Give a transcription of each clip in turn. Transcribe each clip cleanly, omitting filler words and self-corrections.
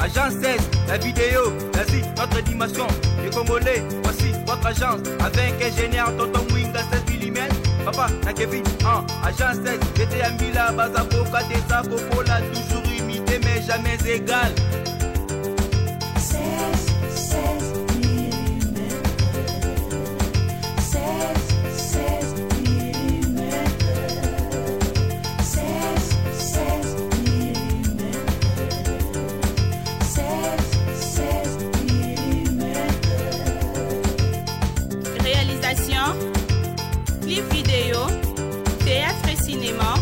Agence 16, la vidéo, l'Asie, notre dimension. Les Congolais, voici votre agence. Avec ingénieur Tonton Mwinga 16 mm. Papa, na Kevin, 1, agence 16, j'étais à Mila, Bazaboka, Tessa, Popola, toujours imité mais jamais égal. 16, 16 mm. 16, 16 mm. 16, 16 mm. 16, 16 mm. Réalisation, clip vidéo, théâtre et cinéma,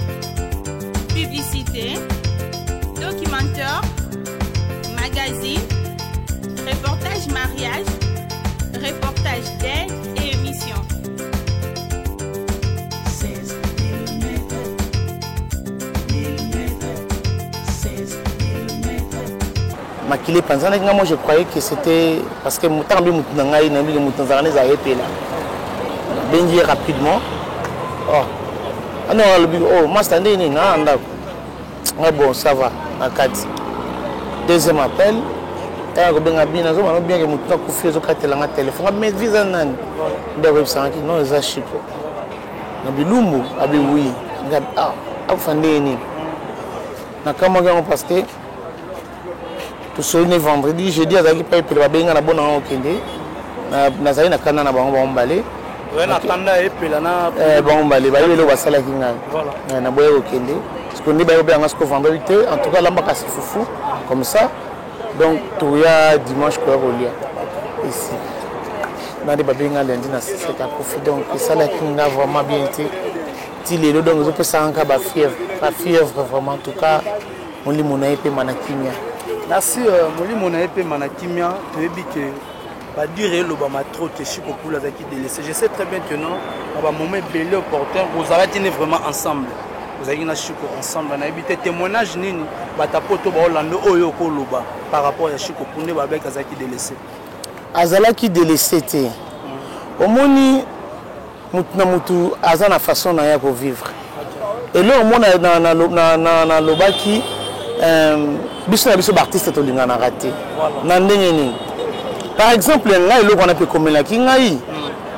publicité, documentaire, magazine, reportage mariage, reportage d'aide et émission. 16 mm. Mm. 16 mm. Makili epanzanaki nga, moi je croyais que c'était parce que ntango mbi motu na ngai nayebi ke motu nazalaka nde ezala epela, nabengi ye rapidement. Oh, ano alobi: "Oh master, nde nini na ndako ngai?" Bon, ça va. Na kati deuxième appel, ntango kobenga bino, azomana bien ke motu nakufi, ezokatelanga telefone nga. Mais visa nani nde akoyebisangaki? Non, eza Shiko na bilumbu. Abi oui. Nga ah, akufa ndenge nini? Nakamwaki yango parce que tosoli ne vendredi, jeudi azalaki pa epela. Babenga na bona nga okende, nazali na kanda na bango, bango mbale. Na kanda epela na Bango mbale bayebi eloko basalaki ngai. Naboya kokende parce que nde bayebi kobenga siko vendredi te. En tout cas, alambaka si fufu comme ça, donc toya dimanche koya kolia ici. Na nde babenga lundi na 7, akufi. Donc esalaki nga vraiment bien te ti lelo. Donc ezopesaka nga bafièvre, bafièvre vraiment. En tout cas, molimo na ye pema na kimia. Merci. Molimo na ye pema na kimia. Toyebi ke badire elobama trop ke Chiko Pula azalaki délaissé. Je sais très bien que non, na bamoment ebele opportun ozalaki ne vraiment ensemble, ozalaki na Chiko ensemble. Nayebi te témoignage nini bato poto baolanda oyo okoloba par rapport ya Chiko Pula nde babeki azalaki délaissé. Azalaki délaissé te. Omoni, mutu na mutu aza na façon na ye ya kovivre. Eloko mo nalobaki, biso na biso baartiste tolinganaka te na ndenge nini? Par exemple ngai, eloko wana mpe ekomelaki ngai.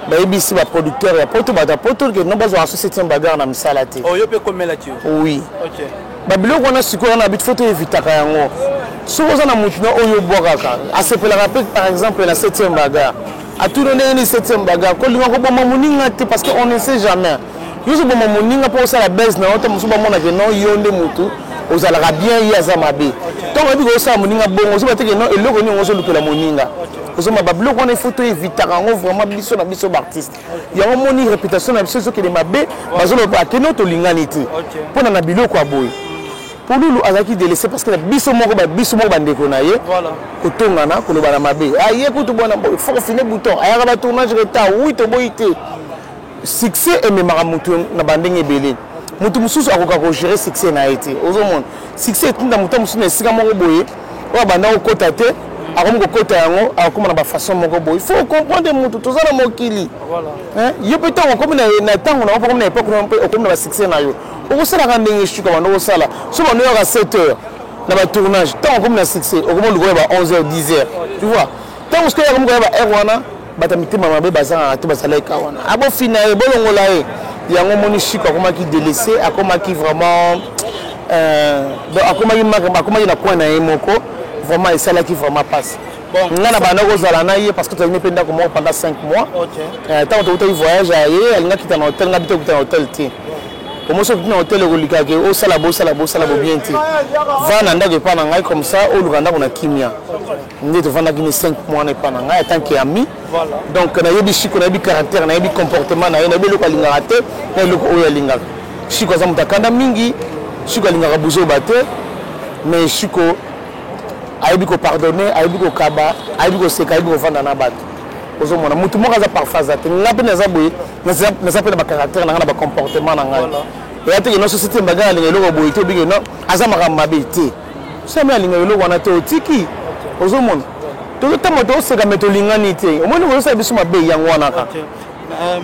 Bayebisi baproducteur ya poto, bato ya poto ke no, bazwaka so septième bagarre na misala te. Oyo mpe ekomelaki yo? Oui. Babiloko wana sikoyo wana bit, faut toevitaka yango. Soki oza na motu na oyo obwakaka, asepelaka mpe par exemple na septième bagarre, atuni ndenge nini septième bagarre. Kolinga koboma moninga te parce que on ne sait jamais. Yo ozoboma moninga mpo osala base na yo te, mosusu bamonake non, yo nde motu ozalaka bien, ye aza mabe. Ntongo oyebi kosala moninga bongo, ozoba te ke non, eloko nini ozolukela moninga. Ozoma babiloko wana, il faut toevitaka yango vraiment, biso na biso baartiste. Yango moni réputation na biso ezokende mabe, bazoloba akende, tolingani te mpona na biloko ya boye. Pululu azalaki délaissé parce que na biso moko, biso moko bandeko na ye, kotongana, koloba na mabe. Aye kutu bwana, faut kofine bouton, ayaka batournage retard. Oui, toboyi te, succès ememaka motu na bandenge ebele. Motu mosusu akoka kogérer succès na ye te. Ozomona succès etinda motu mosusu na esika moko boye oyo abanda kokota te, akomi kokota yango, akokóma na bafaçon moko boye. Il faut comprendre motu, toza na mokili. Yo mpe ntango okomi na ntango na yo, okomi na époque na yo mpe okomi na basuccès na yo, okosalaka ndenge shuka bando kosala. So bando yoka 7 heures na batournage, ntango okomi na succès, okomi oluka ya ba 11 heures, 10 heures, tu vois. Ntango soki okomi koya ba heure wana, bato ya mitema mabe bazangaka te. Bazalaki wana, abofina ye, bolongola ye. Yango omoni Shiko akomaki délaissé, akomaki vraiment donc akomaki akomaki na coin na ye moko. Vraiment esalaki vraiment passe. Nga na banda kozala na ye parce que tozalaki mpe ndako moko pendant 5 mois. Ntango tokutaki voyage ya ye, alingaki kita na hotel, nga bite okuta na hotel te. Omo soki na hotel ekolikaka osala bosala bosala bo bien te, va na ndako epa na ngai, comme ça oluka ndako na kimia. Nde tovandaki ni 5 mois na epa na ngai en tant que ami. Donc nayebi Shiko, nayebi caractère, nayebi comportement na ye, nayebi eloko alingaka te na eloko oyo alingaka. Shiko aza moto akanda mingi, Shiko alingaka buzoba te, mais Shiko ayebi kopardonner, ayebi kokaba, ayebi koseka, ayebi kovanda na bato. Ozomona motu moko aza parfait aza te. Nga mpe naza boye, naza mpe na bacaractère na ngai, na bacomportement na ngai. Eya teke no société mbaga alinga eloko boye te, obike no aza makambo mabe te. Soki alinga eloko wana te, otiki. Ozomona tozotamba, tozoseka, me tolingani te. Omoni kozosala biso mabe, yango wana kaka.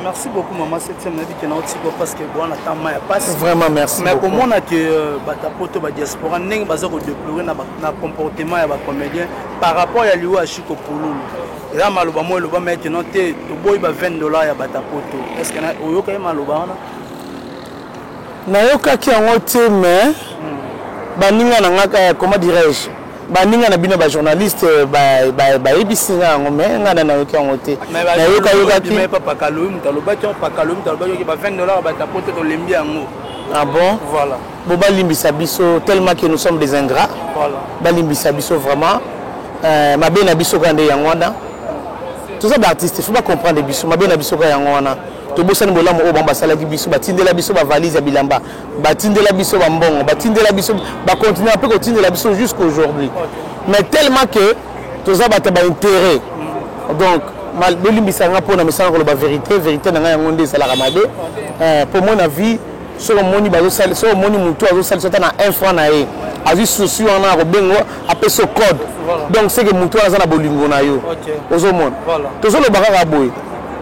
Merci beaucoup, mama septième. Nayebi ke naotiko parce que bwana tama ya pasi. Vraiment, merci. Mais komona ke bato ya poto, badiaspora, ndenge baza kodéplorer na comportement ya bacomédien par rapport ya liwa ya Chiko Pululu, eza maloba mo elobama ete no te, toboyi ba 20 $ ya bato ya poto. Est ce que oyoka ye maloba wana? Nayokaki yango te, mais baninga na nga, comment dirais-je, baninga na bino bajournaliste bayebisi nga yango, mais nga na nayoki yango te. Nayokayokaki. Pakaloyi moto alobaki, Pakaloyi moto alobaki ba 20 $ ya bato ya poto, tolembi yango. Ah bon? Voilà. Bo balimbisa biso tellement que nous sommes des ingrats. Voilà. Balimbisa biso vraiment. Mabe na biso kaka nde yango wana. Toza baartiste, faut bacomprendre biso. Mabe na biso kaka yango wana, tobosani bolamu oyo bango basalaki biso. Batindela biso bavalise ya bilamba, batindela biso bambongo, batindela biso, bacontinue mpe kotindela biso jusqu'aujourd'hui. Mais tellement que toza bato ya baintérêt, donc bolimbisa nga mpona misala koloba vérité. Vérité na ngai yango nde ezalaka mabe mpo moi na vie, soki omoni bazosali, soki omoni motu azosalisa ata na un franc na ye, azwi souci wana akobengo, apesi yo code, donc c'est que motu wana aza na bolingo na yo. Ozomona, tozoloba kaka boye,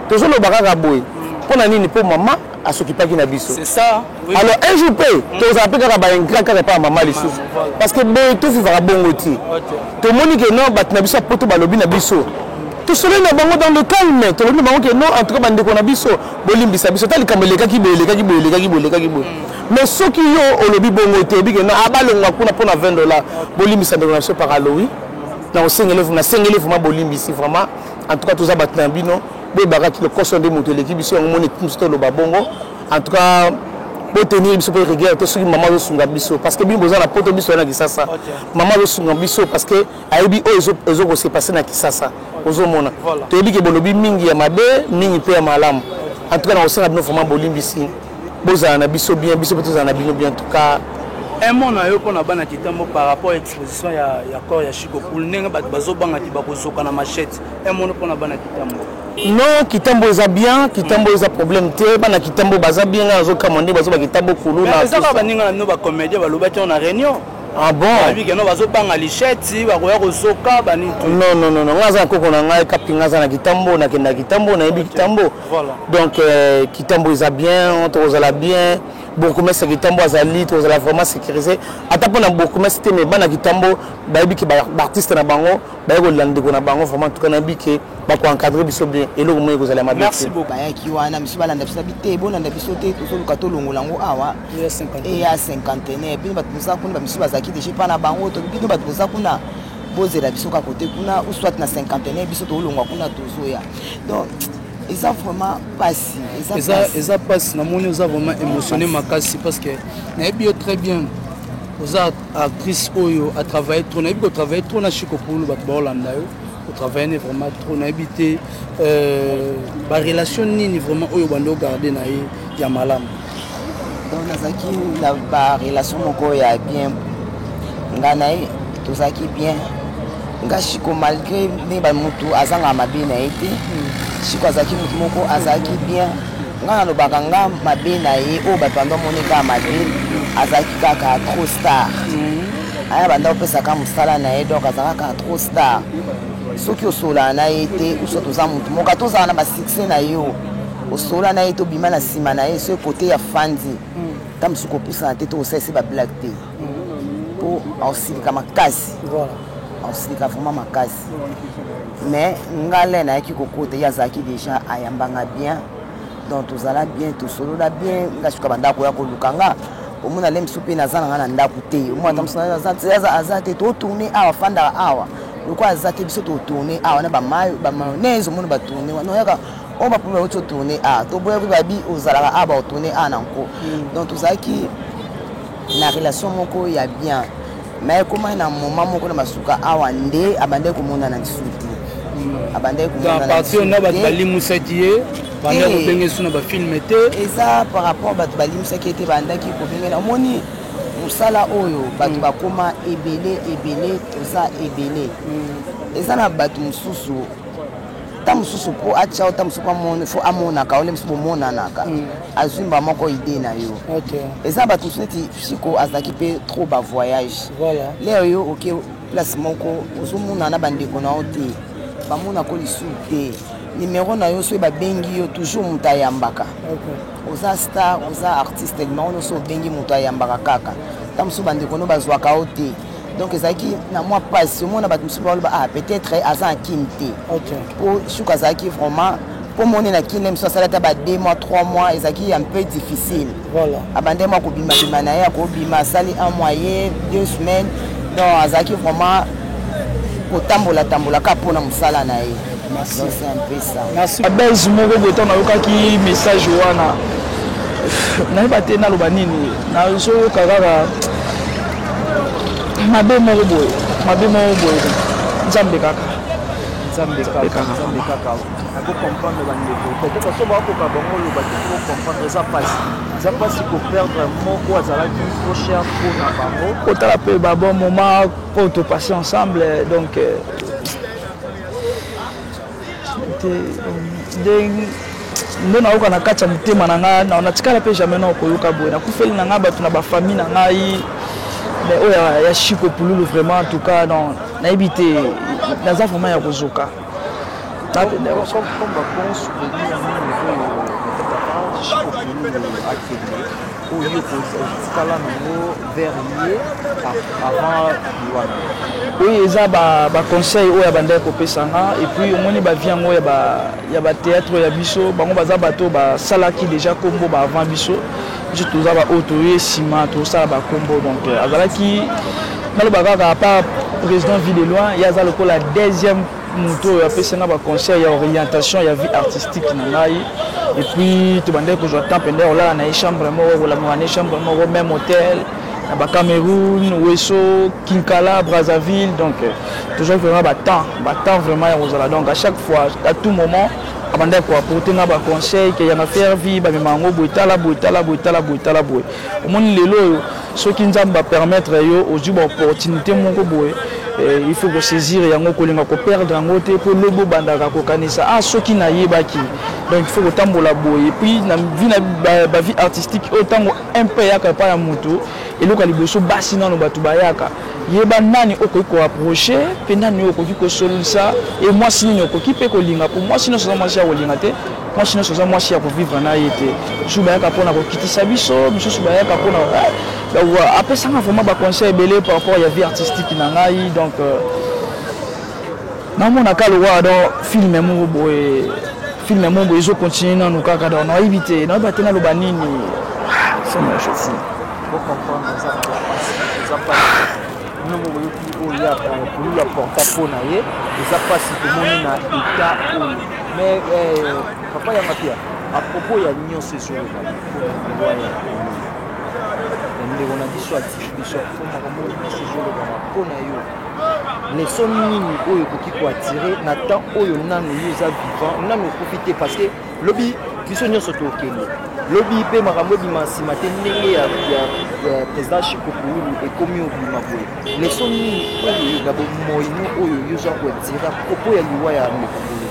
tozoloba kaka boye. Mpo na nini? Mpo mama asokipaki na biso. C'est ça, oui. Alors un jour mpe tozala mpe kaka baingrat kaka epa ya mama lisusu, parce que boye tofivaka bongo ti tomoni ke non, bato na biso ya poto balobi na biso, tosololi na bango dans le calme, tolobi na bango ke non, en tout cas bandeko na biso, bolimbisa biso, ta likambo elekaki boye, elekaki boye, elekaki boye, elekaki boye. Mais soki yo olobi bongo te, oyebi ke non, abalongwa kuna mpo na 20 $. Bolimbisa ndeko na biso par alowi na kosengele, nasengeli vraiment bolimbisi. Vraiment, en tout cas toza bato na bino, boyebaka lokoso nde moto eleki biso. Yango moni biso toloba bongo. En tout cas botenir biso mpe rigueur te soki mama azosunga biso, parce que bino boza na poto, biso ya na Kisasa. Mama azosunga biso parce que ayebi oyo ezokose passer na Kisasa. Ozomona, toyebi ke bolobi mingi ya mabe, mingi mpe ya malamu. En tout cas nakosenga bino vraiment bolimbisi, bozala na biso bien, biso mpe tozala na bino bien, en tout cas. Un mot na yo mpona bana Kitambo par rapport à exposition ya corps ya Chiko Pulu, ndenge bato bazobanga ti bakozoka na machette. Un mot mpona bana Kitambo. Non, Kitambo eza bien, Kitambo eza problème te. Bana Kitambo baza bien. Nga nazokamwa nde bazoba Kitambo kuluna. Eza kaka baninga na bino bacomédien balobaki yango na réunion. Ah bon? Bayebi keno bazobanga lichette, bakoya kozoka banini. Non, non, non, non, nga aza na koko na ngai Kapinga, aza na Kitambo. Nakenda Kitambo, nayebi Kitambo. Donc Kitambo eza bien, tokozala bien. Bourgmestre Kitambo azali, tokozala vraiment sécurisé. Ata mpona bourgmestre te, mais bana Kitambo bayebi ke baartiste na bango baye kolanda ndeko na bango. Vraiment, en tout cas nayebi ke bakoencadre biso bien, eloko moko ekozala mabe. Merci beaucoup. Bayaki wana, misu balanda biso, nabi te, bolanda biso te, tozoluka tolongola yango awa eya cinquantenaire. Bino bato boza kuna, bamisu bazalaki déjà epa na bango. Bino bato boza kuna, bozela biso kaka kote kuna ou soit na cinquantenaire, biso tolongwa kuna, tozoya. Donc eza vraiment pasi. Eza pasi. Namoni oza vraiment émotionné makasi, parce que nayebi yo très bien, oza actrice oyo atravaille trop. Nayebi kotravaille trop na Chiko Pulu, bato baolanda yo, otravaille ne vraiment trop. Nayebi te barelation nini vraiment oyo bandi ogarde na ye ya malamu. Donc nazalaki na barelation moko ya bien. Ngai na ye tozalaki bien. Nga Chiko, malgré ndenge bamotu azangaka mabe na ye te, Chiko azalaki motu moko azalaki bien. Nga nalobaka, nga mabe na ye oyo bato bando amoni kaka mabe, azalaki kaka trop star. Aya banda kopesaka mosala na ye, donc azalaka kaka trop star. Soki osolana na ye te, uso toza motu moko, ata ozala na basuccès na yo, osola na ye, tobima na nsima na ye, soki kote ya fandi ta mosusu, kopusana te, to kosalisa bablague te, mpo aosilika makasi, aosilika vraiment makasi. Mais nga le nayaki kokota, ye azalaki déjà, ayambanga bien. Donc tozala bien, tosolola bien. Nga suka banda koya koluka nga, omona le mosusu mpe naza na nga na ndako te, omona ta mosusu aza te, totourne awa, afandaka awa, lokola aza te, biso totourne awa na bamayonnaise, omona batourne wana, oyaka oyo baproblème bauti otourne awa, toboya mpe babi ozalaka awa, baotourne awa na nko. Donc tozalaki na relation moko ya bien, mais ekomaki na moment moko na masuka awa nde abandaki komonana lisusu te, abandaki komonana. Partir na bato balimusaki ye, bandaki kobenge su na bafilme te. Eza par rapport bato balimusaki ye te, bandaki kobengela. Omoni mosala oyo, bato bakóma ebele ebele, toza ebele. Eza na bato mosusu, ta mosusu mpo atya, ta mosusu fo amonaka ole mosusu, bomonanaka, azwi mba moko idée na yo. Eza bato mosusu neti Siko azalaki mpe trop bavoyage. Leo oyo oke place moko, ozomona na bandeko na yo te, bamonako lisusu te. Numéro na yo soki babengi yo toujours moto ayambaka. Oza star, oza artiste, numéro nyonso obengi moto ayambaka kaka. Ntango mosusu bandeko no bazwaka yo te. Donc ezalaki na mwa mpasi, omona bato mosusu baloba ah peut-être aza na Kin te. Po Shuka azalaki vraiment mpo moni na Kin mosusu asali ata ba 2 mois 3 mois, ezalaki un peu difficile. Voilà. Abandaki mwa kobimabima na ye, akobima asali un mois ye 2 semaines, donc azalaki vraiment kotambola tambola kaka mpona mosala na ye. Merci. Donc c'est un peu ça. Merci. Base moko boye ntango nayokaki message wana, nayeba te naloba nini, nazoyoka kaka mabe moko boye, mabe moko boye. Nzambe kaka, Nzambe kaka, Nzambe kaka. Nakocomprendre bandeko, peut-être so bakoka bango oloba te, kocomprendre eza mpasi, eza mpasi koperdre moko azalaki trop cher mpona bango. Kotala mpe ba bon moment oyo topasse ensemble, donc te nde nayoka na kati ya motema na ngai, natikala mpe jamais na koyoka boye. Nakufeli na ngai bato na bafamille na ngai, mais oyo ya Chiko Pululu vraiment, en tout cas non, nayebi te, naza vraiment ya kozoka. Comme babon souvenir nini oyo peut-être apa Chiko Pululu akende, oyo otikala nango vers ye avant liwana? Oui, eza baconseil oyo abandaki kopesa nga. Et puis omoni bavie yango ya bathéâtre ya biso, bango baza bato basalaki déjà kombo ba avant biso, biso toza baoyo toye nsima tosala bakombo. Donc azalaki, naloba kaka, à part président Vie de Loin, ye aza lokola deuxième moto oyo apesi nga baconseil ya orientation ya vie artistique na ngai. Et puis tobandaki kozwa temps mpenza ya kolala na ye chambre moko, kolamuka na ye chambre moko, même hôtel na bacameroun, Ouesso, Kinkala, Brazzaville. Donc tozwaki vraiment batemps vraiment ya kozala. Donc à chaque fois, à tout moment, abandaki koapporte nga baconseil ke yanga faire vie bamema yango boye, tala boye, tala boye, tala boye, tala boye. Omoni lelo oyo, soki Nzambe apermettre yo ozwi baopportunité moko boye, il faut kosaisir yango, kolinga koperdre yango te, mpo lobi obandaka kokanisa ah soki nayebaki. Donc il faut kotambola boye. Et puis na vie, na bavie artistique oyo, ntango un peu eyaka epai ya moto, eloko ya liboso basi nano bato bayaka, yeba nani okoki koapproche mpe nani oyo okoki kosolisa, e mwasi nini okoki mpe kolinga, mpo mwasi nyonso aza mwasi ya kolinga te, mwasi nyonso aza mwasi ya kovivre na ye te. Mosusu bayaka mpona kokitisa biso, misusu bayaka mpona. Donc apesanga vraiment baconseil ebele par rapport ya vie artistique na ngai. Donc namonaka lokola donc film moko boye, film moko boye ezocontinue nanu kaka. Donc nayebi te, nayeba te naloba nini. Bocomprendre, eza mpasi, eza mpasi. Bino moko boyoki oyo ya Pululu aporta mpo na ye, eza mpasi tomoni na état oyo. Mais papa Yanga Pia, à propos ya nyonso ezoloba mpona liwa ya Pululu, ndeko na biso atiki biso, po makambo nyonso ezolobama mpo na yo, leçon nini oyo ekoki koattirer na temps oyo nanu yo oza vivant, nanu okufi te? Parce que lobi biso nyonso tokende, lobi mpe makambo ebima nsima te ndenge ya président Chiko Pululu ekomi obima boye. Leçon nini oyo na bomoi no oyo yo oza koattirer propos ya liwa ya ndeko Pululu?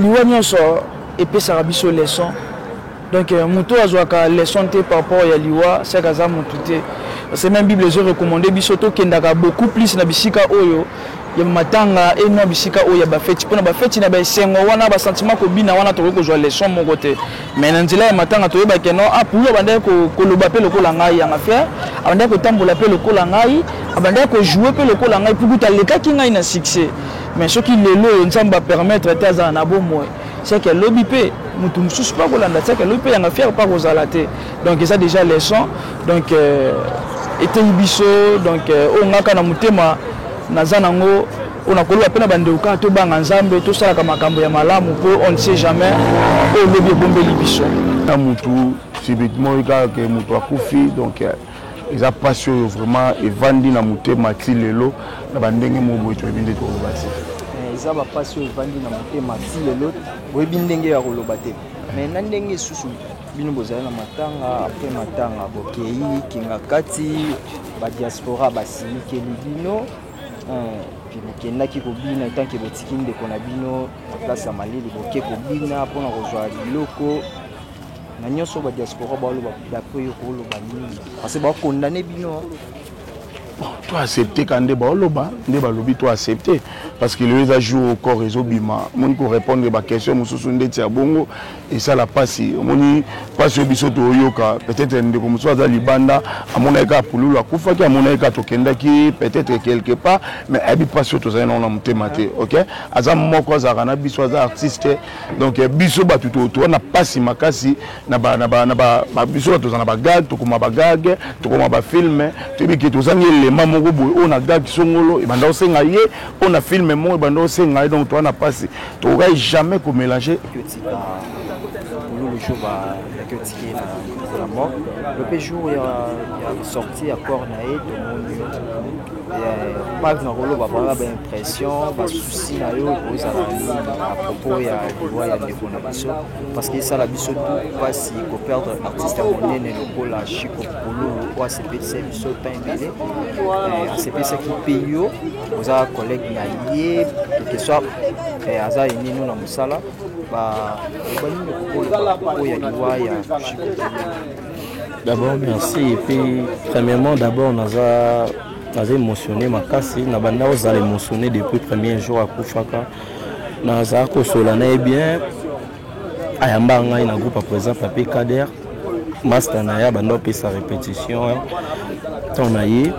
Liwa nyonso epesaka biso leçon. Donc moto oyo azwaka leçon te par rapport ya liwa, seke aza motu te. Parce que même Bible ezorecommande biso tokendaka beaucoup plus na bisika oyo ya matanga e non bisika oyo ya bafeti, mpona bafeti na baesengo wana, basentiment kobina wana, tokoki kozwa leçon moko te. Mais na nzela ya matanga toyebake non, ah, Pulu abandaki koloba mpe lokola ngai, Yanga Fier abandaki kotambola mpe lokola ngai, abandaki kojoue mpe lokola ngai, pukuta alekaki ngai na succès. Mais soki lelo oyo Nzambe apermettre te azala na bomoi, seke alobi mpe motu mosusu mpe akolanda, seke alobi mpe Yanga Fier mpe akozala te. Donc eza déjà leçon. Donc eteyi biso. Donc oyo ngaka na motema naza nango, oyo nakoloba mpe na bandeko kaka, tobanga Nzambe, tosalaka makambo ya malamu, mpo on ne sait jamais oyo lobi ebombeli biso. Na mutu subitement oyo kaka ke moto akufi, donc eza mpasi oyo vraiment evandi na motema ti lelo na bandenge moko boye, toyebi nde tokoloba te. Eza bapasi oyo evandi na motema ti lelo, boyebi ndenge ya koloba te. Mais na ndenge lisusu bino bozali na matanga, après matanga bokei Kinga Kati, badiaspora basilikeli bino, puis bokendaki kobina etanke botiki ndeko na bino na place ya malili, boke kobina mpona kozwa biloko na nyonso. Badiaspora baloba, d'après yo koloba nini? Parce que bakondane bino. Bon, to accepte ka nde baoloba nde balobi to accepte parce que lelo eza jour corps ezobima omoni korépondre baquestion mosusu ndeti ya bongo esala mpasi omoni mpasi oyo biso toyoka peut-être ndeko mosusu aza libanda amonaki kaka pululu akufaki amonaki kaka tokendaki peut-être quelque part mais ayebi mpasi oyo tozali nango na motema te ok aza moko azalaka na biso aza artiste donc eh, biso bato toa na mpasi makasi na ba, na ba, na ba, ba biso bato toza na bagag tokoma bagag tokoma bafilme toyebi ke tozangi elema moko boye oyo na gag songolo ebanda kosenga ye oyo na filme moko ebanda kosenga ye donc toa na mpasi tokokaki jamais komélange tika pululu jour bayaki otiki ye na mort le mpe jour ya sortie ya corps na ye tomoni yo page na koloba vraiment baimpression basusi na yo ekozala nini à propos ya liwa ya ndeko na biso parce que esala biso tout mpasi koperdre artiste ya monene lokola chico pululu oyo asepelisa biso temps ebele eh, asepelisaki mpe yo oza collègue na ye quelque soit eh, aza enino na mosala banini okoloba oyo ya liwa ya chico D'abord, merci. Et puis, premièrement, d'abord, naza naza émotionné makasi na banda ozala émotionné depuis premier jour akufaka nazala kosola na ye bien ayamba ngai na groupe ya président papi kader master na ye abanda opesa répétition ntango na ye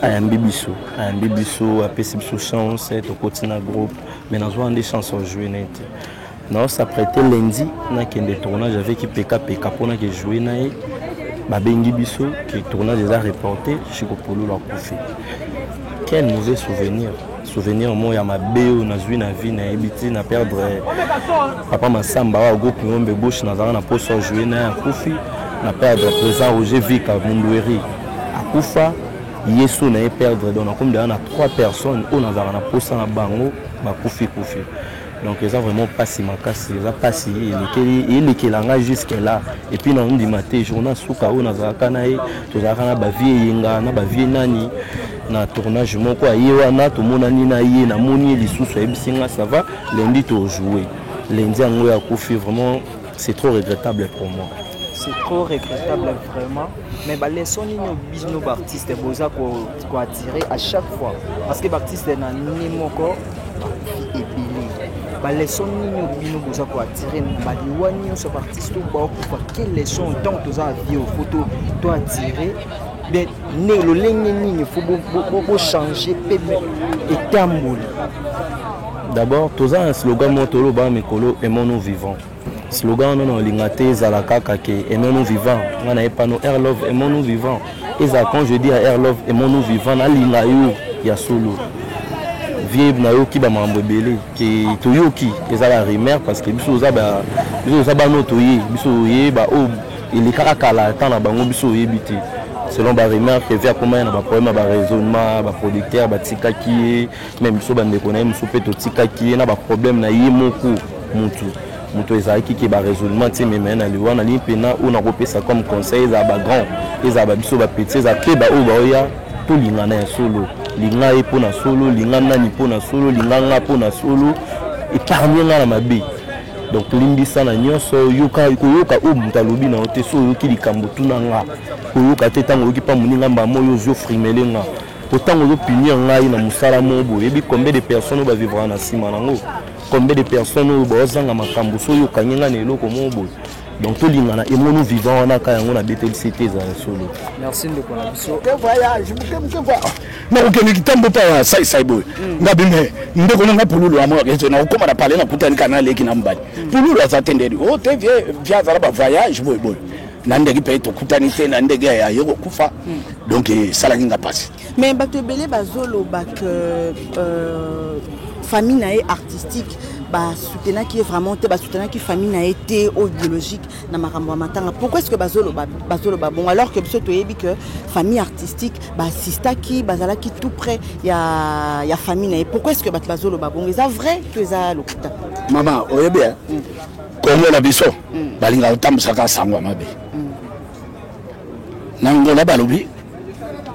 ayambi biso ayambi biso apesi biso chance tokoti na groupe mais nazwa nde chance ojoue na ye te nao s'apprête lundi nakende tournage avec pekapeka mpo nake joue na ye babengi biso ke tournage eza reporté chikopololo akufi quel mauvais souvenir souvenir moko ya mabe oyo nazwi na vie nayebi ti na perdre papa masamba oyo groupe ngombe gauche nazalaka na poso ajoue na ye akufi na perdre président roger vika mundueri akufa ye so na ye perdre donc nakomi deja na trois personnes oyo nazalaka na posa na bango bakufi kufi donc eza vraiment mpasi makasi eza mpasi elekeli elekela ngai jusque là epuis naondima te journal suka oyo nazalaka na ye tozalaka na bavie eyenga na bavie nani na tournage moko aye wana tomonani na ye namoni ye lisusu ayebisi nga ça va lundi tojoue lundi yango oyo akufi vraiment c'est trop regrettable pour moi c'est trop regrettable vraiment mais baleson nini bino baartiste boza koattire à chaque fois parce que baartiste na ni moko bakufi ebele baleson nini bino boza koattire na baliwa nyonso baartiste oyo baokufa quelle leçon ntango toza na vie ofo to attire bien nde lolenge nini fo bochange mpe etamboli d'abord toza na slogan moko toloba mikolo aimons nous vivant slogan wana na olinga te ezala kaka ke aimons nous vivant nga na ye pano air love aimons nous vivant ezala quand je dis à air love aimons nous vivant nalinga yo ya solo vie nayoki bamakambo ebele ke toyoki eza ba rumeur parce que biso oza biso oza bana oyo toye biso oye baoyo elekaka kala ntan na bango biso oyebi te selon ba rumeur ke vie akomaki na baproblème ya baraisonnement baproducteur batikaki ye meme biso bandeko na ye mosusu mpe totikaki ye na baproblème na ye moko mutu moto ezalaki ke baraisonnement ti emema ye na liwa nalingi mpena oyo nakopesa comme conseil ezala bagrand ezala babiso bapetit ezala mpe baoyo baoya tolingana ya solo linga ye mpo na solo linga nani mpo na solo linga nga mpo na solo epargne nga na mabe donc limbisa na nyonso yoka koyoka oyo moto alobi na yo te so oyoki likambo tuna nga koyoka te ntango oyoki mpa moninga mbamo oyo ozwi ofrimele nga po ntango ozopunir ngai na mosala moko boye oyebi combien de personnes oyo bavivraka na nsima nango combien de personnes oyo baozanga makambo so oyo okangi ngai na eloko moko boye donc tolingana emono vivant wana ka yango nabetelisi te ezala solo merci ndeko na biso nakokende kitambo mpa ya saisai boye mm. nga bime ndeko na nga pululu amoyakete nakokóma na pale nakutani kana aleki na mobali mm. pululu aza te ndeni o oh, te vie vie azala bavoyage boye boye na ndenge mpe tokutani te na ndenge aye kokufa mm. donc esalaki nga mpasi mais bato ebele bazoloba ke euh, famille na ye artistique basoutenaki ye vraiment te basoutenaki famille na ye te oyo biologique na makambo ya matanga pourquoi est ce que bazoloba bazoloba bongo alors que biso toyebi que famille artistique baassistaki bazalaki tout près ya, ya famille na ye pourquoi est ce que bato bazoloba bongo eza vrai to eza lokuta mama oyebi mm. kongo na biso mm. balingaka kotambwisaka sango ya mabe mm. na ngola balobi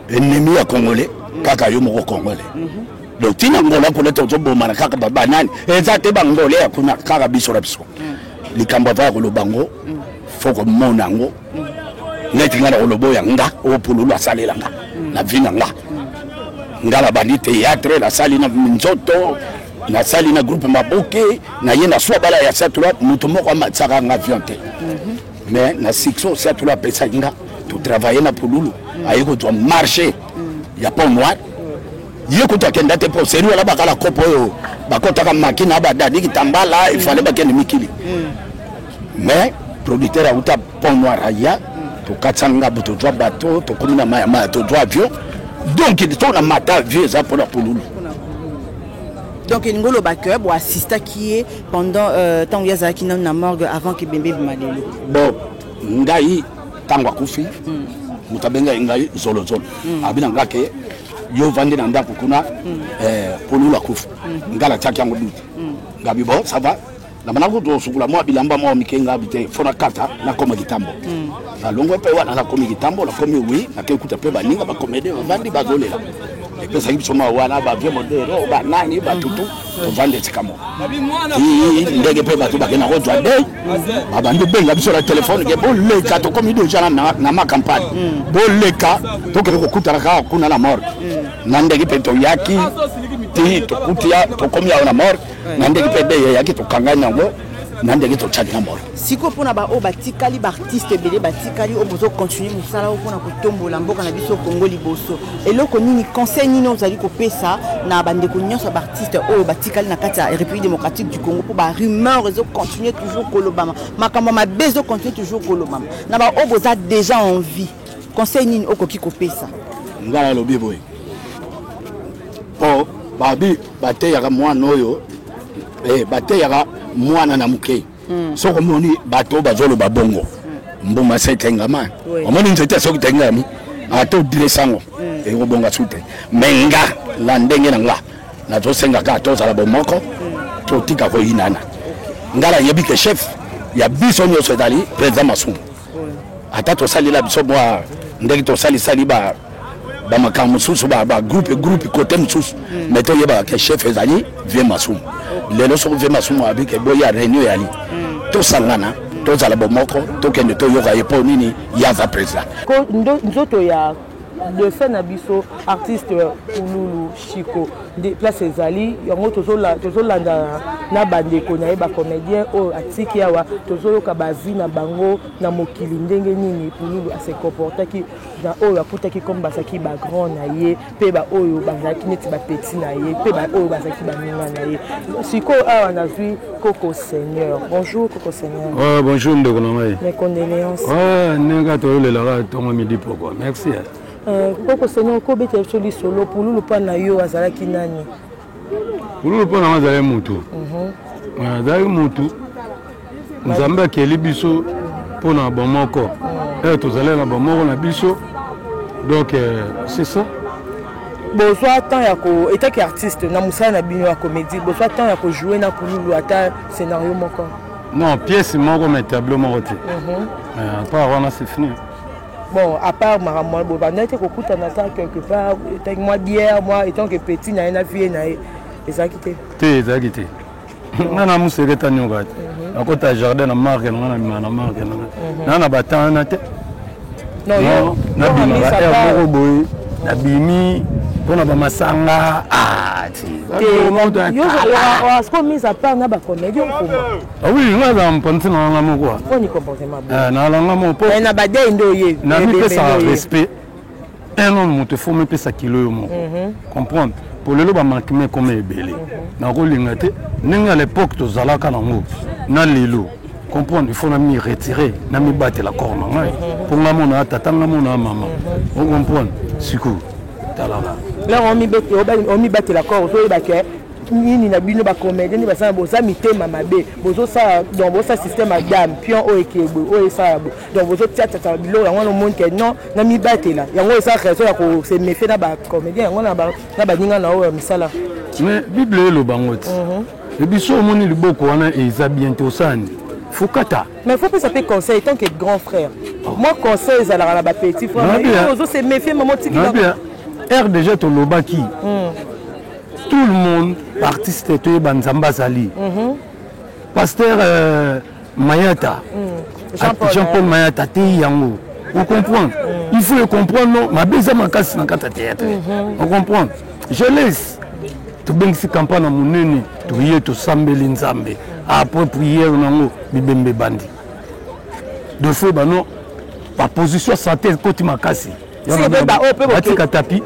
ennemi ya congolais kaka yo moko congolais mm -hmm. donc ntina ngola kuna tozobomana kaka banani eza te bangole ya kuna kaka biso na biso mm. likambo ava ya koloba yango mm. fo komona yango mm. neti nga na koloba oyo ya nga oyo pululu asalela nga na vi na nga. Nga nabandi théâtre, nasali na nzoto, nasali na groupe Maboke, naye na swa bala ya Siatula, moto moko amatisaka nga avion te. Mais na succès oyo Siatula apesaki nga, totravaille na Pululu, aye kozwa marché ya Pont Noir. Ye kutu akenda te mpo seri wana bakala kopo oyo bakotaka maki na badadi kitambala, efale bakende mikili. Mais producteur auta Pont Noir aya, tokatisa ngabu, tozwa bato, tokomi na maya maya, tozwa avion. Donc to na mata avion eza mpona Pululu. Donc elingi oloba ke boassistaki ye pendant ntango ye azalaki nanu na morgue avant ke bembe ebima lelo? Bon, ngai ntango akufi, moto abengai ngai zolozolo, abi na nga ke yo ovandi na ndako kuna, Pululu akufi. Ngai natiaki yango doute. Ngabi bon, ça va, na banda kutu kosukola mwa bilamba mwa mike. Ngabi te, fo nakata, nakoma kitambo. Nalongwe mpe wana, nakomi kitambo, nakomi wi, nakei kuta mpe baninga bacomédien bavandi, bazolela. Epesaki biso mwa wana bavie modero, banani, batutu, tovandi esika moko ti ndenge mpe bato bakenda kozwa dei. Babandi benga biso na telefone ke boleka, tokomi deja na macampagne, boleka, tokende kokutana kaka kuna na morgue. Na ndenge mpe toyaki ti tokuti tokomi awa na morgue, na ndenge mpe dei eyaki, tokangani yango na ndenge totiaki na morgue. Sikoyo, mpona baoyo batikali, baartiste ebele batikali oyo bozocontinue mosala oyo mpona kotombola mboka na biso Kongo liboso, eloko nini, conseil nini ozali kopesa na bandeko nyonso ya baartiste oyo batikali na kati ya République démocratique du Congo? Mpo barumeur ezocontinue toujours kolobama, makambo ya mabe ezocontinue toujours kolobama. Na baoyo boza déjà en vie, conseil nini okoki kopesa? Ngai nalobi boye, mpo babi bateyaka mwana oyo, bateyaka mwana na moke. Soki omoni bato bazoloba bongo, mbuma se etengama. Omoni nzete soki tengami, ata odresse yango, ekobonga su te. Me nga na ndenge na nga, nazosenga kaka tozala bomoko, totika koyinana. Nga nayebi ke chef ya biso nyonso ezali président Masumu. Ata tosalela biso mwa ndenge tosalisali ba bamakambo mosusu, bagroupe groupe kote mosusu, mais toyebaka ke chef ezali vieux Masumu. Lelo soki vieux Masumu abi ke boya, réunion eyali, tosangana, tozala bomoko, tokende toyoka ye. Mpo nini? Ye aza président. Nzoto ya défunt na biso artiste Pululu Chiko nde place ezali yango. Tozolanda na bandeko na ye bacomédien oyo atiki awa, tozoyoka bavie na bango na mokili, ndenge nini Pululu ase comportaki na oyo akutaki comme bazalaki bagrand na ye, mpe baoyo bazalaki neti bapeti na ye, mpe baoyo bazalaki baninga na ye. Sikoyo awa nazwi Koko Seigneur. Bonjour, Koko Seigneur. Ouais, bonjour ndeko na ngai. Mes condoléances. Ouais, ndenge kaka toyolelaka ntongo, midi, pokwa. Merci. Koko Seigneur, okobetela biso lisolo, Pululu mpa na yo azalaki nani? Pululu mpo na nga azali motu, azalaki motu. Nzambe akeli biso mpo na bomoko, tozali na bomoko na biso, donc c'est ça. Bozwa temps ya ko etaki artiste na mosala na bino ya comédie, bozwa temps ya kojouer na Pululu ata scénario moko? Non, pièce moko, mais tableau moko te. À part wana, c'est fini. Bon, à part makambo wana, bobandaki te kokutana ata quelque part, etaki mwa bière, mwa etant que petit na ye na vie na ye, ezalaki te? Te, ezalaki te. Nga na moseketa nyoka te. Nakota jardin na marke na nga, na bima na marke na nga, naa na batemps wana te. Nabima ba aire moko boye, nabimi mpona bamasanga ti. Mise à part na bacomédie, okoma? Ah oui, nga azala mopanzi na nga moko. Poni comportement? Nalanga moko. Na badei nde oyebi. Namipesaka respect. Un homme, moto efo mipesa kilo yo moko, comprendre. Po lelo bamanquement ekoma ebele, nakolinga te ndenge à l'époque tozalaka nango na lelo, comprendre. Il faut na mi retirer, na mibatela corps na ngai, mpo nga mona tata, nga mona mama, ocomprendre. Sikoyo talaka. Omibatela corps, ozoyeba ke nini na bino bacomédien nde basala, boza mitema mabe, bozosala, donc bosala système ya dame pion oyo ekebwe oyo esala bo, donc bozotiatiata biloko yango wana. Omoni ke non, na mibatela yango, eza raison ya kose méfier na bacomédien yango na baninga na oyo ya misala. Mais Bible eloba yango ti ebiso omoni liboko wana eza bien te, osani fokata. Mais faut pesa mpe conseil tant que grand frère. Moi, conseil ezalaka na bapetit frère, ozose méfier, mama otiki. Aire déjà tolobaki, tout le monde artiste toyeba Nzambe azali. Pasteur Mayata, Jean-Paul Mayata ateyi yango, ocomprendre. Il faut le comprendre. Non, mabe eza makasi na kati ya théâtre, ocomprendre. Je laisse. Tobengisi campagne ya monene, toye tosambeli Nzambe. Après prière nango bibembe bandi. De fois bano ba position ya santé ekoti makasi. Batika tapi.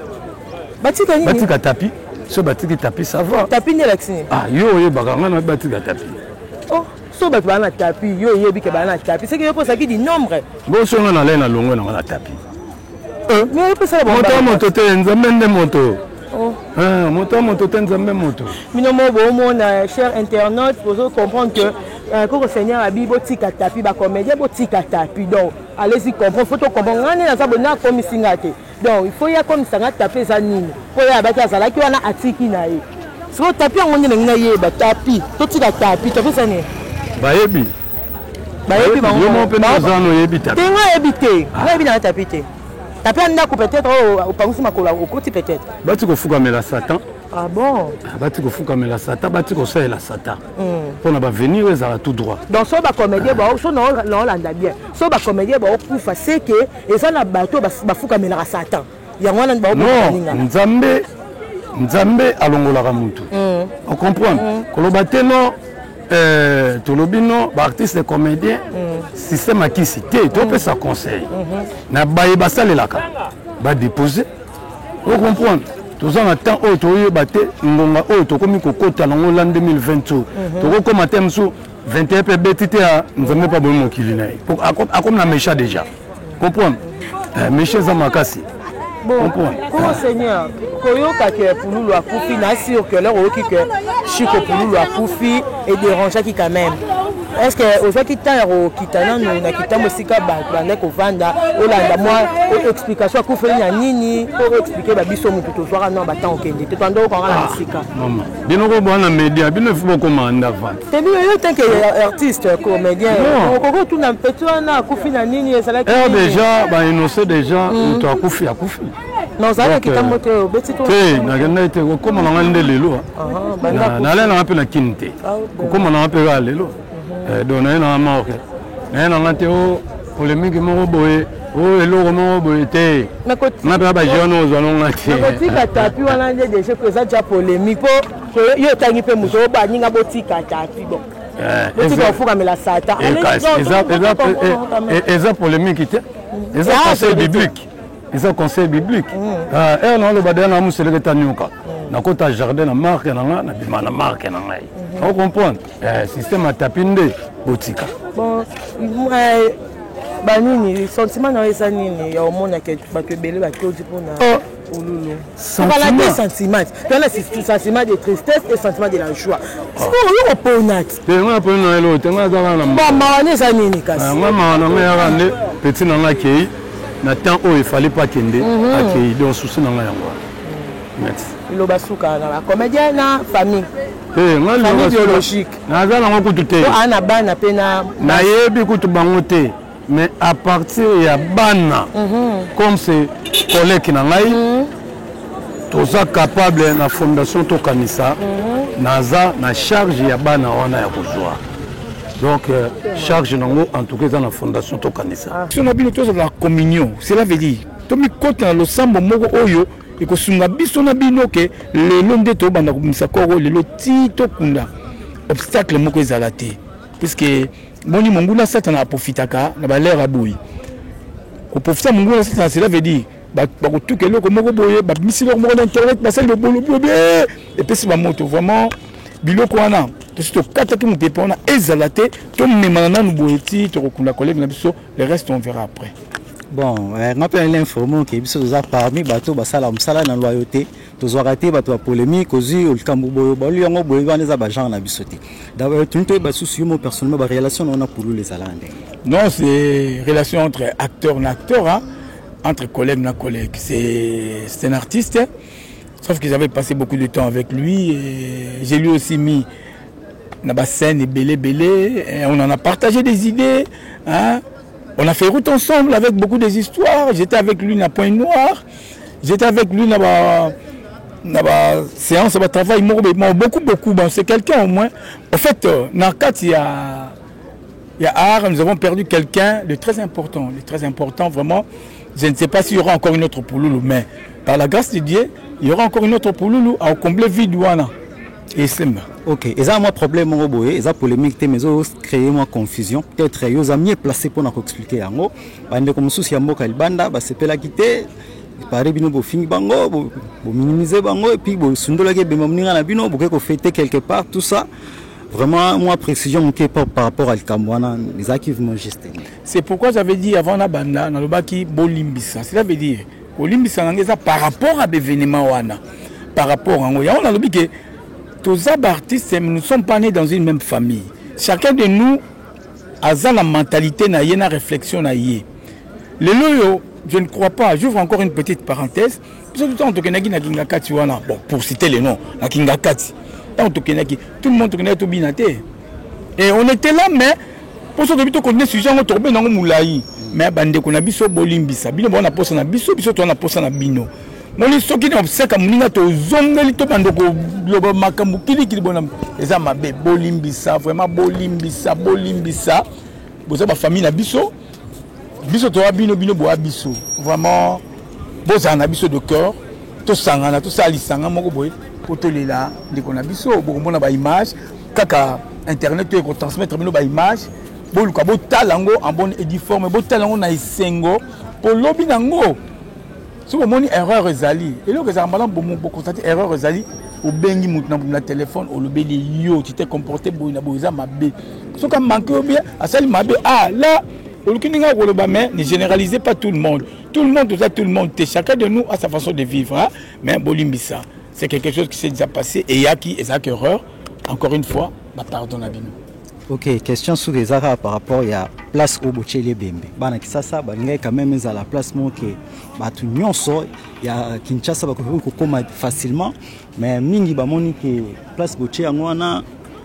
Batika nini? Batika tapi. So batiki tapi ça va. Tapi nde elakisi nini? Ah yo oyebaka nga na batika tapi. Oh, so bato baa na tapi, yo oyebi ke baa na tapi. Seke yo mpo ozalaki du nombre. Boso nga na lai na longwe na nga na tapi. Eh, moto ya moto te nzambe nde moto oh. eh, moto ya moto te nzambe moto bino mo bomona cher internaute bozo comprendre que euh, koko seigneur abi botika tapi bacomédien botika tapi donc allez-y comprendre faut to comprendre ngai nde naza boye nakomisi ngai te donc il faut ye akomisa ngai tapi eza nini mpo ye abaki azalaki wana atiki na ye sikoyo tapi yango nde nangi nayeba tapi totika tapi tapi eza nini bayebi bayebi bango yo moko mpe oza wana oyebi tapi te ngai ayebi te ngai ayebi nanga tapi te tapi ya ndako peut-être oyo oh, opangusi makolo okoti peut-être bati kofukamela satan ah bon ah, bati kofukamela satan bati kosalela satan hmm. mpo na bavenir oyo ezala tout droit donc so bacomédien bao so naolanda bien so bacomédien baokufa c'est que eza na bato bafukamelaka satan yango wana non nzambe nzambe alongolaka mutu mm. ocomprendre mm. koloba te no euh, tolobi no baartiste comédien mm. système akisi te topesa mm. conseil mm -hmm. na baye basalelaka badepose ocomprendre toza na temps oyo toyeba te ngonga oyo tokomi kokota nango la 2020 oyo mm -hmm. tokokoma te mosusu 21 mpe ebeti te ya nzambe mpe abomi mokili na ye akomi na méchant déjà comprendre eh, méchant eza makasi bon ko seigneur koyoka ke pululu akufi na sur que lere oyoki ke chiko pululu akufi ederangeaki quand même est ce que ozwaki temps ya kokita nanu na kitambo esika bato bandaki kovanda olanda mwa explication akufeli na nini mpo oexplike babiso motu tozwaka nano batemp okende te toanda okanga na mosika bino ko bwana media bino il faut bokoma anda vente te bino yo tant que artiste comédien okoki otuna petit wana akufi na nini ezalaki heure déjà ba innocent déjà hmm. moto akufi akufi mais ozalaki na kitambo te obeti to te nakendaki te kokoma na ngai nde lelo ah, nalai nanga mpe na kini te ah, kokoma nanga mpe kaka lelo mhm. eh, donc naye nanga morke naye nanga te o oh, polémique moko boye o oh, eloko moko boye te nga mpe bajeune ozwa nonga te kotika tapi wana nde deja eza ja polémique mpo yo otangi mpe moto oyo baninga botika tapi bon eh, botika kofukamela satan eh, eza polémique te eza conseil biblique eza conseil biblique mm. ah, ere naoloba deya na moseleke ta nioka mm. nakota jardin na marke na nga nabima na marke na ngai mm-hmm. ocomprendre eh, système ya tapi nde botika bon eh, banini sentiment na yo eza nini ya omona ke bato ebele batodi mpona oh. ululu tokala te sentiment tala sentiment de tristesse et sentiment de la joie sikoyo oyo kopona ti te nga naponi na eloko te nga aza kaka na bon mawa nde eza nini kasi ah, nga mawa na nga yaka nde petit na nga akei na temps oyo efale pa akende mhm. akei donc souci na nga yango wana merci liloba suka na bacomédien na famille te nga famille biologique naza nango kutu te ana bana mpe na nayebi kutu bango te mais à partir ya bana mm -hmm. comme c'est collègue na ngai mm -hmm. toza capable na fondation tokanisa mm -hmm. naza na charge ya bana wana ya kozwa donc euh, charge nango en tout cas eza na fondation tokanisa ah. biso na bino tozala na communion cela veut dire tomikota na losambo moko oyo ekosunga biso na bino ke lelo nde tobanda kobimisa koro lelo ti tokunda obstacle moko ezala te puisque boni monguna satana aprofitaka na balere ya boye koprofita monguna satana cela veut dire bakotuka eloko moko boye babimisi eloko moko na internet basali bobolobi eh, epesi bamoto vraiment biloko wana tosi tokataki mopepe wana ezala te tomemana nanu boye ti tokokunda collègue na biso le reste on verra après bon eh, nga mpe nali informe ke biso toza parmi bato basala mosala na loyauté tozwaka te bato ya polémique ozwi likambo boye balu yango boye wana eza bagenre na biso te d'abord tuni toyeba susu yo mo personnellement barelation na wana pululu ezalaka ndenge non c'est relation entre acteur na acteur hein? entre collègue na collègue c'est un artiste sauf que j'avais passé beaucoup de temps avec lui et j'ai lui aussi mis na bascène ebele ebele et on en a partagé des idées hein? on a fait route ensemble avec beaucoup des histoires j'étais avec lui na point noir J'étais avec lui na ba na ba séance ba travail moko bon, beaucoup beaucoup bon c'est quelqu'un au moins en fait euh, na kati ya ya art nous avons perdu quelqu'un de très important de très important vraiment je ne sais pas s'il y aura encore une autre pouloulou mais par la grâce de Dieu Il y aura encore une autre pululu akokomble vide wana esemba. Ok, eza mwa problème moko boye, eza polémique te, mais ezo créer mwa confusion. Peut-être yo oza mieux placé mpona koexpliquer yango. Bandeko mosusu ya mboka libanda basepelaki te, pare bino bofingi bango, bominimize bango, et puis bosundolaki ebemba moninga na bino, bokoki kofete quelque part, tout ça. Vraiment mwa précision moke par rapport à likambo wana ezalaki vraiment juste. C'est pourquoi j'avais dit avant na banda, nalobaki bolimbisa. Cela veut dire kolimbisa na ngai eza par rapport à baévénement wana, par rapport yango. Yango nalobi ke toza baartiste, mais nous sommes pas nés dans une même famille. Chacun de nous aza na mentalité na ye, na réflexion na ye. Lelo oyo, je ne crois pas, j'ouvre encore une petite parenthèse, biso tout ntango tokendaki na Kingakati wana, bon, pour citer les noms, na Kingakati ntango tokendaki, tout le monde tokendaki tobina te, et on était là. Mais mposo tobi tokontinue sujet yango, tokobenda yango molai. Mais bandeko na biso, bolimbisa bino, bao na posa na biso, biso toza na posa na bino. Moni soki na obsèque moninga tozongeli, tobanda koloba makambo kilikili bona, eza mabe. Bolimbisa vraiment, bolimbisa, bolimbisa. Boza bafamille na biso, biso toya bino, bino boya biso. Vraiment bozala na biso de cœur, tosangana, tosala lisanga moko boye po tolela ndeko na biso. Bokomona baimage kaka internet oyo ekotransmettre bino baimage, boluka botala yango en bonne et due forme, botala yango na esengo, po lobi nango soki omoni erreur ezali, eloko ezalaka malamu, boconstate erreur ezali, obengi motu na motu na telefone, olobeli yo: tu t'es comporté boye na boye, eza mabe. Soki amanke yo bien, asali mabe, ah là oluki ndenge akoloba. Mais ne généralisez pas tout le monde, tout le monde toza tout le monde te. Chacun de nous a sa façon de vivre, hein? Mais bolimbisa, c'est quelque chose qui s'est déjà passé, eyaki, ezalaki erreur. Encore une fois, bapardon na bino. Ok, question soki eza kaka par rapport ya place oyo botieli ebembe. Bana Kisasa balingaki quand même ezala place moko ke bato nyonso ya Kinshasa bakoki kokóma facilement, mais mingi bamoni ke place botie yango wana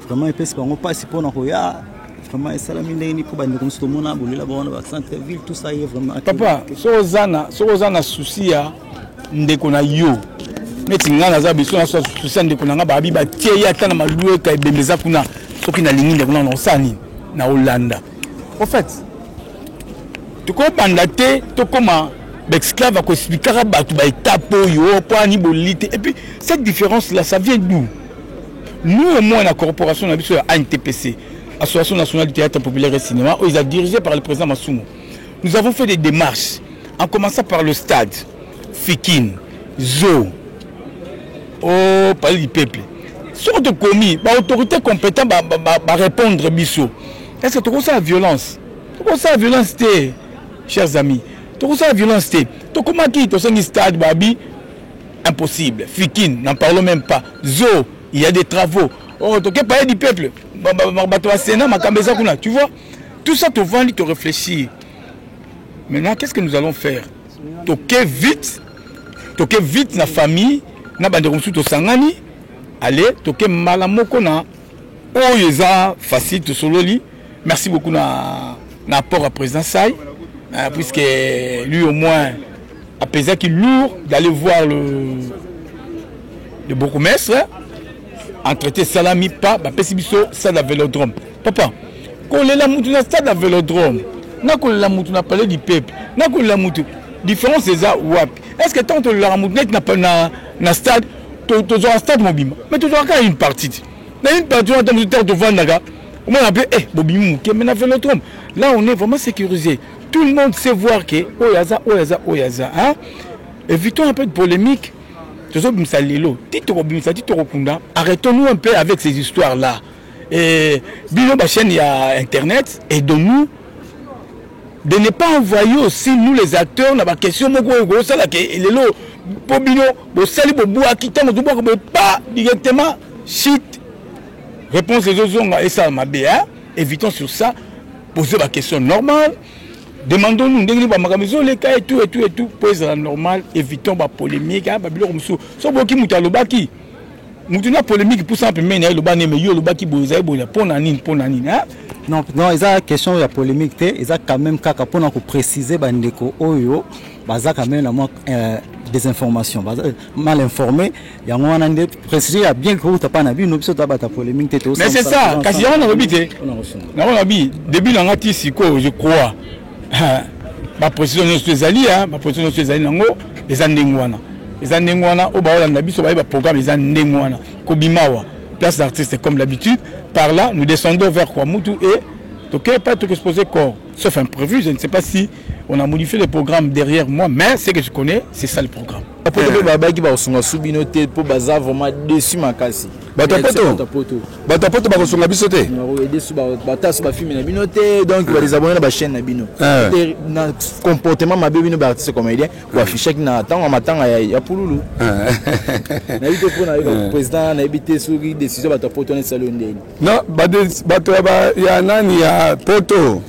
vraiment epesi bango mpasi mpona koya. Vraiment esalami ndenge nini? Mpo bandeko mosusu tomona bolela bango na bacentre ville, tout ça ye vraiment. Papa, soki oza na souci ya ndeko na yo, neti ngai naza biso na souci ya ndeko na ngai, babi batie ye ata na malueka, ebembe eza kuna, soki nalingi ndeko na, naosala nini? Na olanda. Au fait, tokobanda te, tokóma baesclave akoexplikaka bato baétape oyo mpo ani bolili te. Et puis cette différence là, ça vient d'où? Nous au moins, na corporation na biso ya ANTPC, Association nationale du théâtre populaire et cinéma, oyo eza dirigé par le président Masumu, nous avons fait des démarches en commençant par le stade Fikin, Zo, au Palais du peuple. Soki tokomi, baautorité compétent barépondre biso. Est ce que tokosala violence? Tokosala violence te, chers amis, tokosala violence te. Tokomaki, tosengi stade, babi impossible. Fikin, n'en parlons même pas. Zo, il y a des travaux. Oh, toke Palais du peuple, bato ya Sénat, makambo eza kuna. Tu vois tout ça, tovandi, toréfléchir. Maintenant, qu'est ce que nous allons faire? Toke vite, toke vite na famille na bandeko mosusu, tosangani, ale toke mbala moko na oyo eza facile, tosololi. Merci beaucoup na apport à président Sai, puisque lui au moins apesaki lourd d'aller voir le bourgmestre. Entretien esalami pa bapesi biso stade ya Vélodrome. Papa, kolela mutu na stade ya Vélodrome na kolela mutu na Palais du peuple na kolela mutu, différence eza wapi? Est ce que ntango tolelaka mutu neti na stade, tozwaka stade mobimba? Mais tozwaka kaka une partie te. Na une partie wana, ntango mosusu ntango tovandaka, omona mpe bobimi moke. Mais na Vélodrome là, on est vraiment sécurisé, tout le monde sait voir ke oyo aza, oyo aza, oyo aza, hein? Évitons un peu de polémique. Tozobimisa lelo ti tokobimisa ti tokokunda. Arrêtons-nous un peu avec ces histoires là. Et bino bachaîne ya internet, aidons-nous de ne pas envoyer aussi nous les acteurs na baquestion moko oyo kosalaka lelo, mpo bino bosali, bobwaki, ntango tobwaka boye pa directement shit, réponse ezozonga, esala mabe, hein? Évitons sur ça. Poser baquestion normale, demandons-nous ndenge nini bamakambo ezoleka et tout et tout et tout, mpo ezala normal. Évitons bapolémique, babiloko mosusu. So boyoki moto alobaki, motu na polémique pusa pembeni na ye, eloba neme yo olobaki boye, ezali boye, mpo na nini, mpo na nini, hein? Non, non, eza question ya polémique te, eza quand même kaka mpona koprécise bandeko oyo baza quand même na mwa désinformation, baza mal informé. Yango wana nde précision ya bien kouta pa na bino. Biso toabata polémique te. Mais c'est ça, kasi yango nalobi te, yango nalobi début na nga ti sikoyo, je crois baprécision nyonso ezali, baprécision nyonso ezali nango, eza ndenge wana. Eza ndenge wana oyo baolanda biso bayeba programme eza ndenge wana. Kobimawa, place d'artiste comme d'habitude. Par là, nous descendons vers Kwamutu et toke pas exposer corps. Sauf imprévu, je ne sais pas si on a modifié le programme derrière moi, mais ce que je connais, c'est ça le programme. Poto mpe babaki bakosunga su bino te mpo baza vraiment déçu makasi. Bato ya poto, bato ya poto bakosunga biso te. Bata su bafilme na bino te, donc badésabonner na bachaîne na bino. Te na comportement mabe bino baartiste comédien boaffichaki na ntango ya matanga ya Pululu. Nayebi te mpo na président, nayebi te soki décision bato ya poto wana esali yo ndeni. Non, bato ya nani ya poto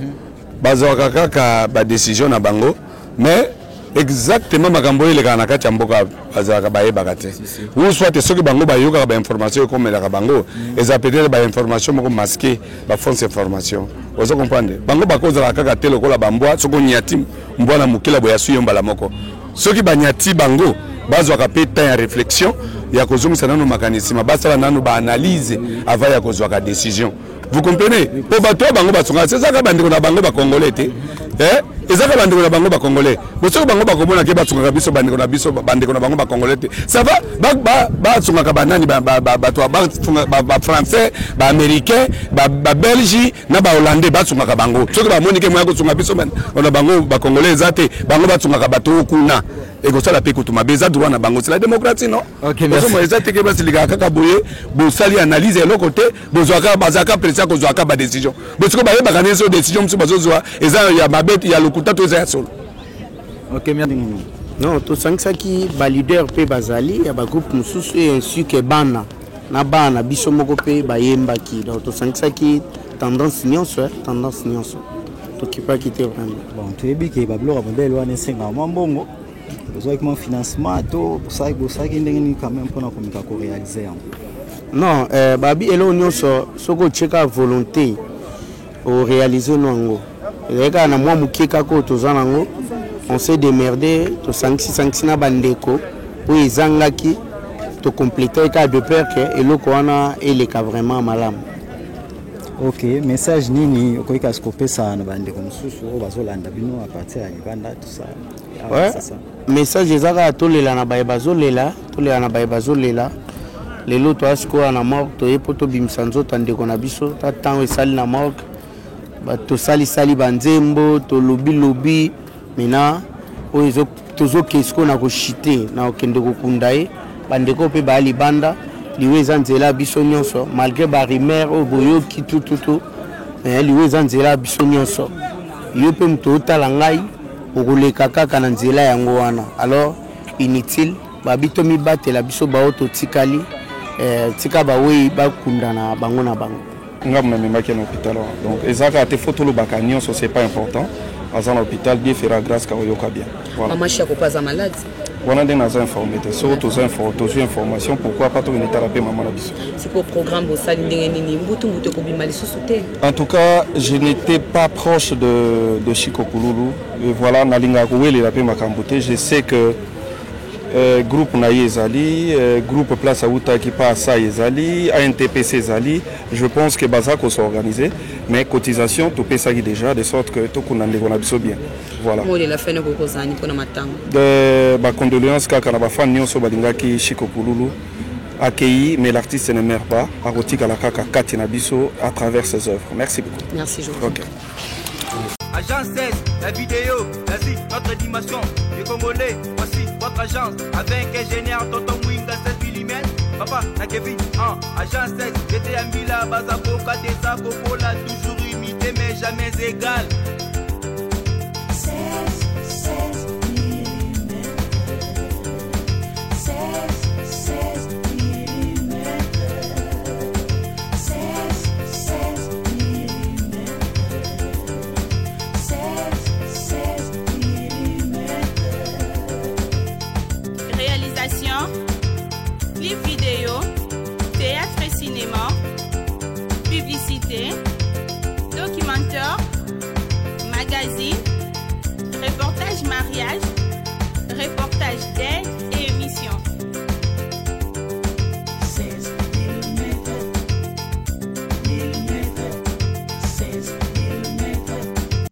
bazwaka kaka badécision na bango, mais exactement makambo oyo elekaka na kati ya mboka, bazalaka bayebaka te, ou soit soki bango bayokaka bainformation ekomelaka bango, eza peut-être bainformation moko masqué, bafausse information. Ozo comprendre, bango bakozala kaka te lokola bambwa. Soki onyati mbwa na mokila boye, aswi yo mbala moko. Soki banyati bango, bazwaka mpe temps ya réflexion, ya kozongisa nano makanisi ma, basala nano baanalyse avant ya kozwaka décision. Vous comprenez? Mpo bato oyo bango basongaka se, ezaka bandeko na bango bacongolais te. Ezaka bandeko na bango bacongolais. Bo soki bango bakomona ke basungaka biso bandeko na biso, bandeko na bango bacongolais te, ça va. Basungaka banani? Bato bafrançais, baaméricain, babelge na bahollandais, basungaka bango. Soki bamoni ke moya kosunga biso na bango bacongolais eza te, bango basungaka bato oyo kuna, ekosala mpe kutu mabe. Eza droit na bango, c'est la démocratie, non? Ozomona, eza teke basilikaka kaka boye. Bosali analyse eloko te, bozwaka, bazalaka pressé ya kozwaka badécision. Bosiko bayebaka nde so décision mosusu bazozwa eza ya mabe, ya lokuta to eza ya solo. Non, tosangisaki baleader mpe bazali ya bagroupe mosusu e ainsi ke bana na bana na biso moko mpe bayembaki. Donc tosangisaki tendance nyonso, tendance nyonso tokipaki te vraiment. Bon, toyebi ke babiloko ya modele wana esengaka mwa mbongo. Ozwaki mwa financement to bosalaki ndenge nini quand même mpona komeka koréaliser yango? Non, babi eloko nyonso, soki otie kaka volonté, oréaliser no yango. Ezali kaka na mwa moke kaka oyo toza nango, on s'est démerdé, tosangisi-sangisi na bandeko oyo ezangaki, tocompléter kaka de peur ke eloko wana eleka vraiment malamu. Ok, message nini okoki kasi kopesa na bandeko mosusu oyo bazolanda bino à partir ya libanda, tout ça? Ouais. Message eza kaka tolela na baye bazolela, tolela na baye bazolela. Lelo toya sikoyo na morgue, toye mpo tobimisa nzoto ya ndeko na biso. Ta ntango esali na morgue, tosalisali banzembo, tolobilobi. Maintenant oyo tozokende sikoyo na koshite na kokende kokunda ye. Bandeko mpe baya libanda, liwa eza nzela ya biso nyonso, malgré barumeur oyo boyoki tututu, mais liwa eza nzela ya biso nyonso. Yo mpe moto otala ngai, okoleka kaka na nzela yango wana. Alors inutile babi tomibatela biso bao totikali, tika bawei bakunda na bango na bango. Ngambo namemaki na hôpital wana, donc eza kaka te, faut tolobaka nyonso, c'est pas important. Aza na hôpital, Dieu fera grâce, kakoyoka bien. Voilà. Mama Shako mpe aza malade? Wana nde naza informé te. Soki tozwi information, pourquoi pas tokende tala mpe mama na biso. Sikoyo programme bosali ndenge nini? Mbutu mbutu ekobima lisusu te? En tout cas, je n'étais pas proche de Chico Pululu. Et voilà, nalingaka kowelela mpe makambo te. Je sais que groupe na ye ezali, groupe place autaki pa asai ezali, ANTPC ezali. Je pense que baza kos'organiser, mais cotisation topesaki déjà, de sorte que tokunda ndeko na biso bien. Voilà. Mot de la fin okoki kozala ni mpona matanga? De bacondoléance kaka na bafan nyonso balingaki Chico Pululu. Accueilli, mais l'artiste ne meurt pas, akotikala kaka kati na biso à travers ses œuvres. Merci beaucoup. Merci, Jo. Ok. Agence 16, la vidéo, l'Asie, notre dimension. Les Congolais, voici votre agence. Avec ingénieur Tonton Mwinga 16 mm. Papa, na Kevin, 1. Agence 16, j'étais à Mbila, Bazakoka, Tessa, Kokola, toujours imité, mais jamais égal. 16, 16 mm. 16, 16 mm. 16, 16 mm. 16, 16 mm. Réalisation, clip vidéo, théâtre et cinéma, publicité, documentaire, magazine, reportage mariage.